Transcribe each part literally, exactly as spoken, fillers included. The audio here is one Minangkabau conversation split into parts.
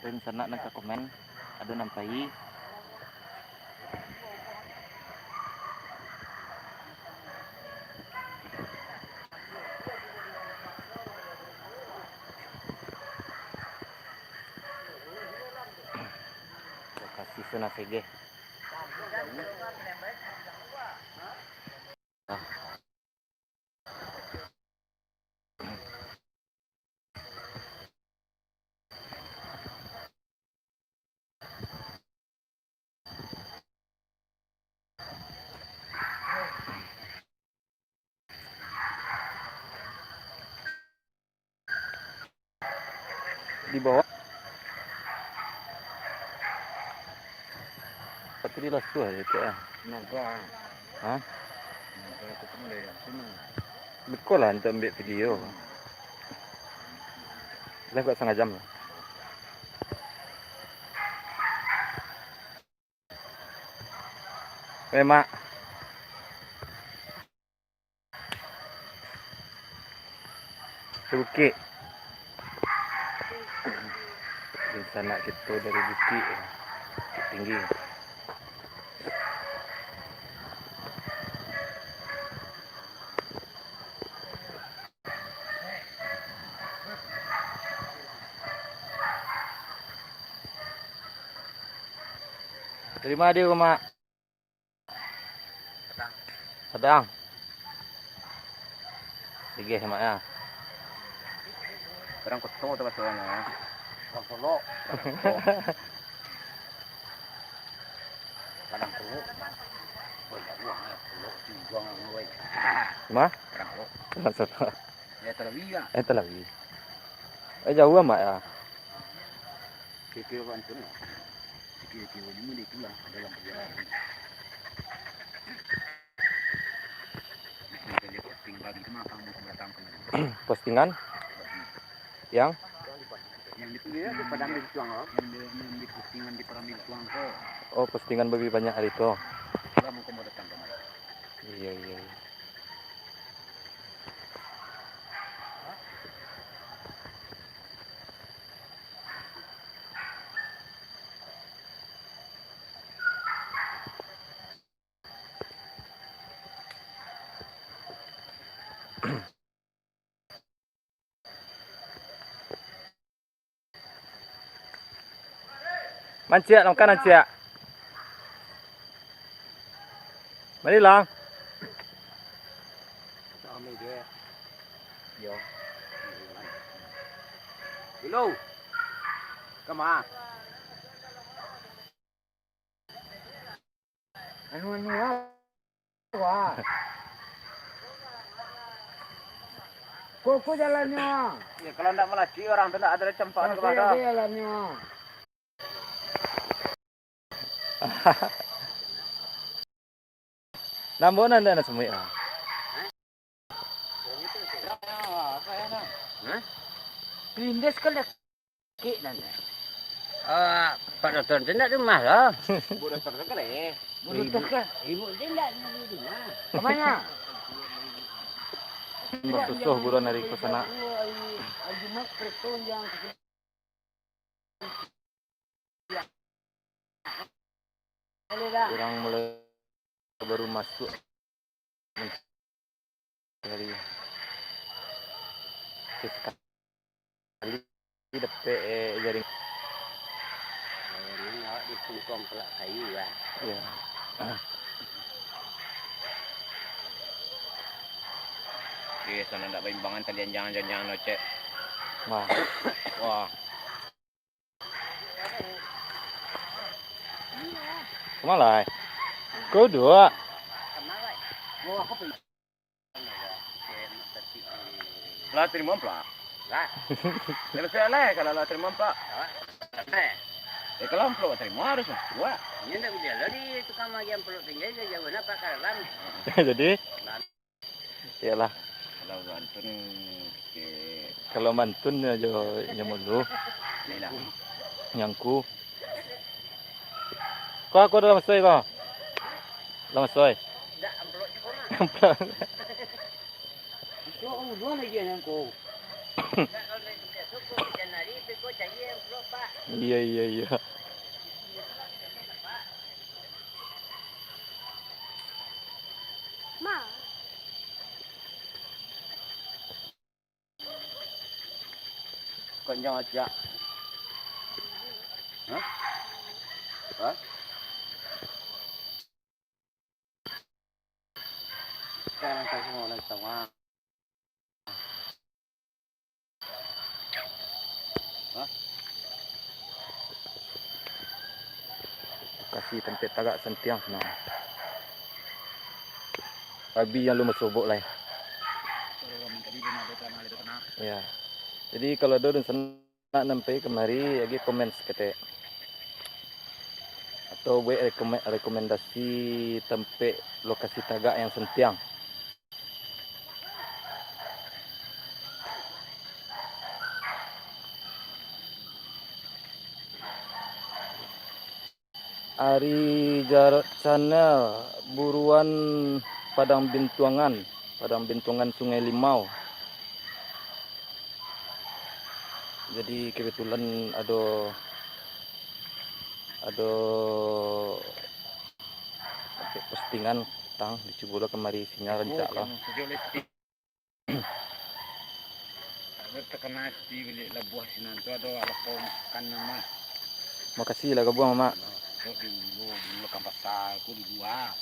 Dunsanak nan ka komen, ado nan pai. Lokasi Sunasegeh. Di bawah. Tapi di lasuah je, Cak, ah. Nampak. Hah? Nampak aku pun dari langsung, ah. Beko lah untuk ambil video. Lah, buat setengah jam lah. Weh, Mak. Di bukik. Dunsanak kito dari bukik. Bukik tinggi. Tarimo di rumah. Padang. Sige, Mak, ya. Padang Koto tu maksudnyo, ya. Padang Solok. Padang Solok. Padang Solok. Oh, jauah, ya. Solok, Cijuang, Luwai. Ma? Padang Solok. Padang Solok. Ya, Talawi, ya. Eh, Talawi. Eh, jauah, Mak, ya. Kira-kira berapa tu lah? Kira-kira lima dia tu lah, dalam perjalanan. Kita lihat posting pagi tu mah, kamu datang kemari. Postingan? Yang? Yang di pinggir tu, padang di Suang, oh. Yang di, yang di postingan di padang di Suang tu. Oh, postingan lebih banyak hari tu. Kamu, kamu datang kemari. Iya, iya, iya. Manciak, makan manciak. Mari, Lang. Yo. Hello. Kama? Anu, anu, wah. Koko jalannyo. Ya, kalau ndak malaki orang tu ndak ado campak. Koko jalannyo. Nambo nan ndak nak semuik lah. Hah? Lindes kan dah kek nan. Ah, Pak Doktor tu ndak di rumah lah. Bu Doktor tu kan, eh. Bu Doktor kan? Ibu tu ndak di rumah. Kemana? Basusuh buruan dari ke sana. Hari Jumat presto yang Urang mulai baru masuak mencari. Sesekali dapek, eh, jaring. Bayangan awak di singkong pulak kayu, ah. Iya. Iya, sana ndak baimbangan talian, jangan, jangan, jangan, Cek. Wah. Wah. Kemana, eh? Kau dua. Lah, terima amplop. Lah. Terus ya lah, kalau lah terima amplop. Ya, kalau amplop terima harus buat. Ini ndak bisa lah di tukang magi amplop tinggal jauh nak pakai lam. Jadi? Iyolah. Kalau mantun, oke. Kalau mantun nyo jo nyo mulu. Inilah. Nyangku. Ko, ko dalam soi ko. Dalam soi. Amplop. Itu dua lagi nyangku. Iya, iya, iya. Kenyang aja. Hah? Hah? Sekarang saya semua orang sama. Hah? Lokasi tampek tagak santiang sinan. Babi yang lu masobok lai. Ya. Jadi kalau ado dunsanak nan pai kamari, agi komen saketek. Atau buek rekome-, rekomendasi tampek lokasi tagak yang santiang. Ari Jarot Channel, buruan Padang Bintuangan, Padang Bintuangan Sungai Limau. Jadi kebetulan ado, ado postingan tang dicubo lah kamari sinyal rancak lah. Takana di bilik labuah sinan tu ado lapau makan nama. Makasih lah gabuang, Mak. Nah, tu di dulu, dulu kan pasar tu di dua.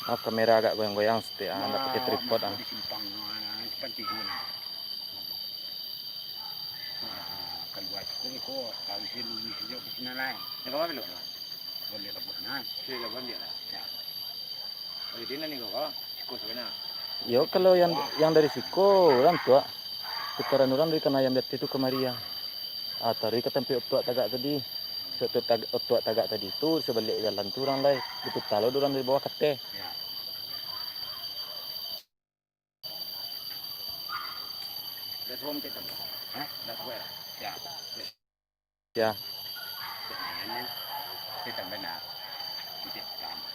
Maaf, kamera agak goyang-goyang saketek, ah, ndak pakai tripod, ah. Di simpang, ah, simpang tigo nah. Nah, kalua siko ko, taruih si Luni sajo ka sinan lai. Nak ka ma, Lun? Boleh labuah nah. Sudah labuah dia lah. Ya. Yo, kalau yang, yang dari siko, urang tu, ah. Putaran urang dari Kanayam Jati tu kamari, ah. Ah, taruih ka tampek otuak tagak tadi. Otuak tag-, otuak tagak tadi tu, sabaliak jalan tu urang lai. Diputa lo urang dari bawah ka ateh. Ya. Dah suah mencet tambah. Hah? Dah suah. Ya. Ya. Ini tambah nak. Mencet tambah.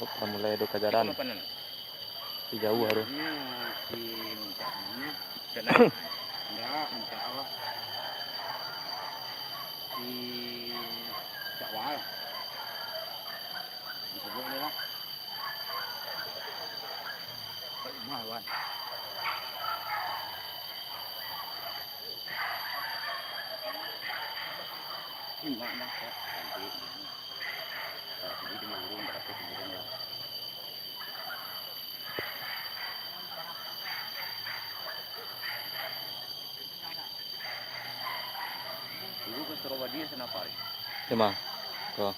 Oh, lah mulai ado kajaran. Itu apa nan? Di jauh tu. Ini si mencet namanya. Ndak, minta Allah. Di Syawal. Disebut dia lah. Kat rumah, Wan. Ini mak nak, Kak. Cantik. Kalau pergi di Mangurung, berapa kuburan lah. Dulu ke Surawadi senapari. Emang. Ko.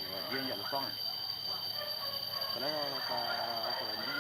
Surawadi yang jak Lupang. Kalau ka Surawadi.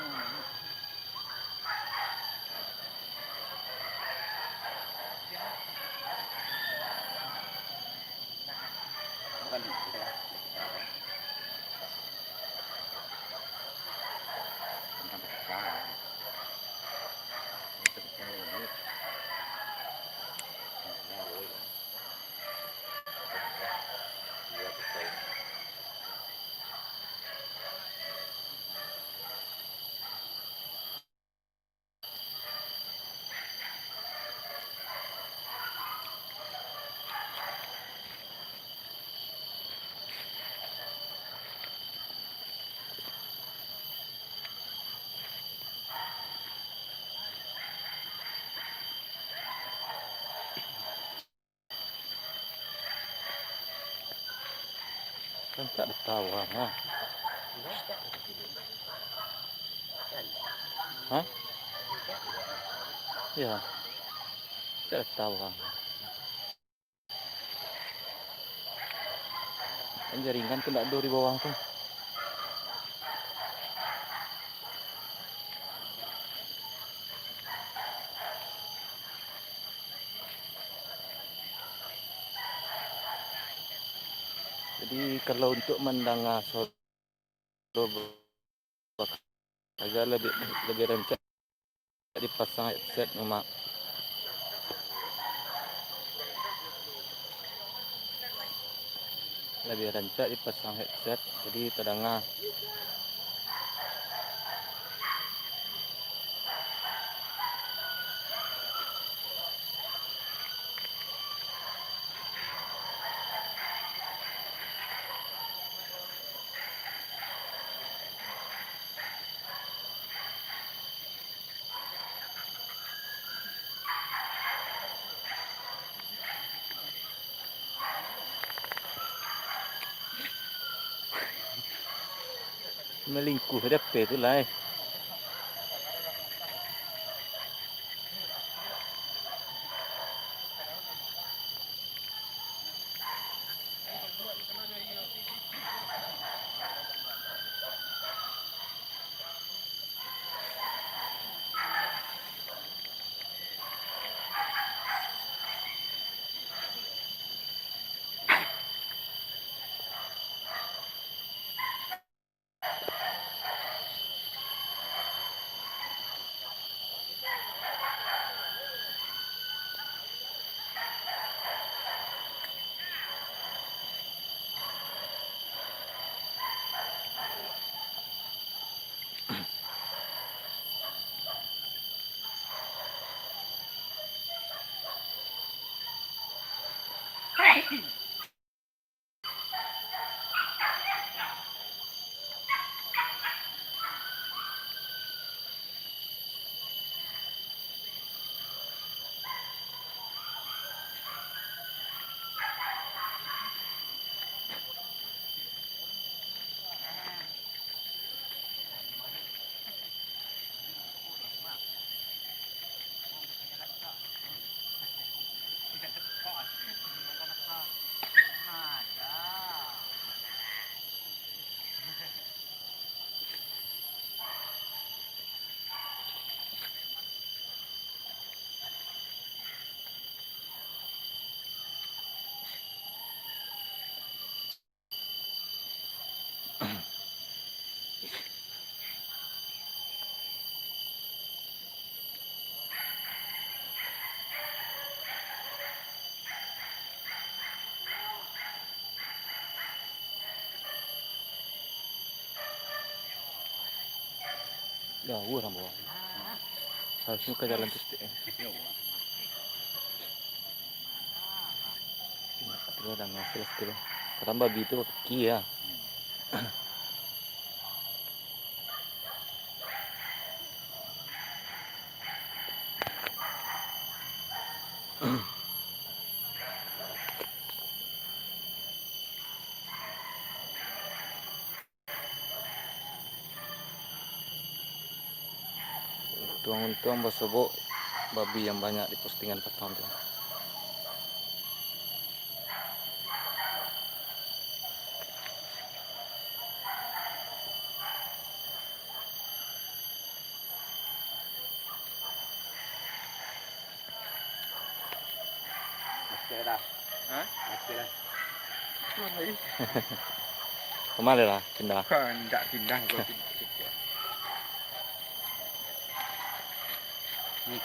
Rancak ditawa, ha. Hah? Iya. Rancak ditawa. Kan jaringan tu ndak ado di bawah tu. Jadi, kalau untuk mandanga suaro, agak lebih, lebih rancak dipasang headset, Mak. Lebih rancak dipasang headset, jadi tadanga. Malingkuh dapeh tu lai. Jauah lah, Bang. Harusnyo ka jalan tu saketek. Tapi lah, dah ngasih lah saketek. Kadang babi tu kaki lah. Untuang-untuang basobok babi yang banyak di postingan patang tu. Oke dah. Hah? Oke dah. Kemana lah pindah? Kau ndak pindah, kau pindah. Nih.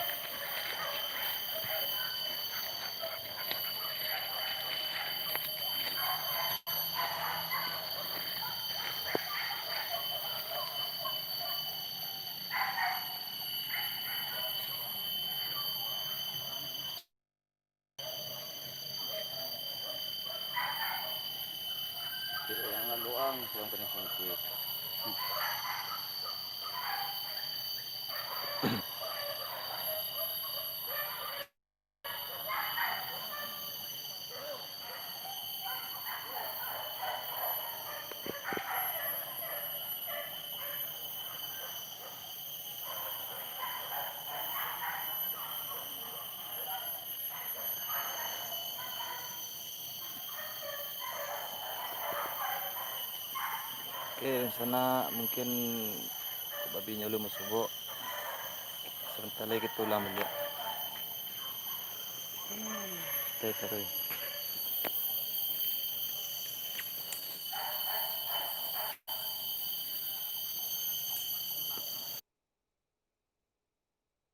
Jangan doang, kurang kena singkit. Oke, sanak, mungkin babinyo alun basobok. Sabanta lai kito ulang baliak. Stay taruih.